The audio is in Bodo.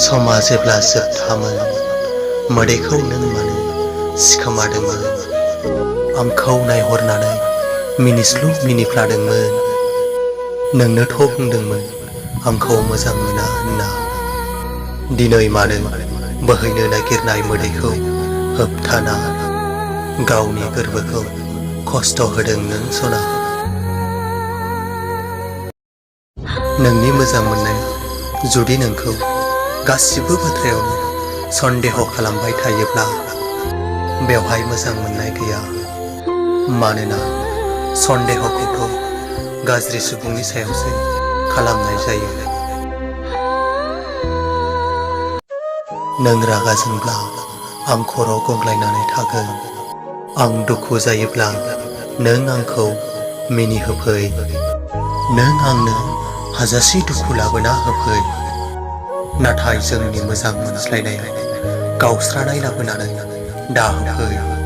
समा जेब्ला जोबथामोन मोदैखौ नों मानो सिखोमादोंमोन आंखौ नायहरनानै मिनिस्लु मिनिफ्लादोंमोन नोंनोथ' बुंदोंमोन आंखौ मोजां मोना होनना दिनै मानो बोहैनो नागिरनाय मोदैखौ होबथाना गावनि गोरबोखौ खस्थ' होदों नों सना नोंनि मोजां मोननाया जुदि नोंखौ गासिबो बाथ्रायावनो सन्देह खालामबाय थायोब्ला बेवहाय मोजां मोननाय गैया मानोना सन्देहखौथ' गाज्रि सुबुंनि सायावसो खालामनाय जायो नों रागा जोंब्ला आं खर' गंग्लायनानै थागोन आं दुखु जायोब्ला नों आंखौ मिनिहोफै नों आंनो हाजासे दुखु लाबोना होफै नाथाय जोंनि मोजां मोनज्लायनायाव गावस्रानाय लाबोनानै दाहोफै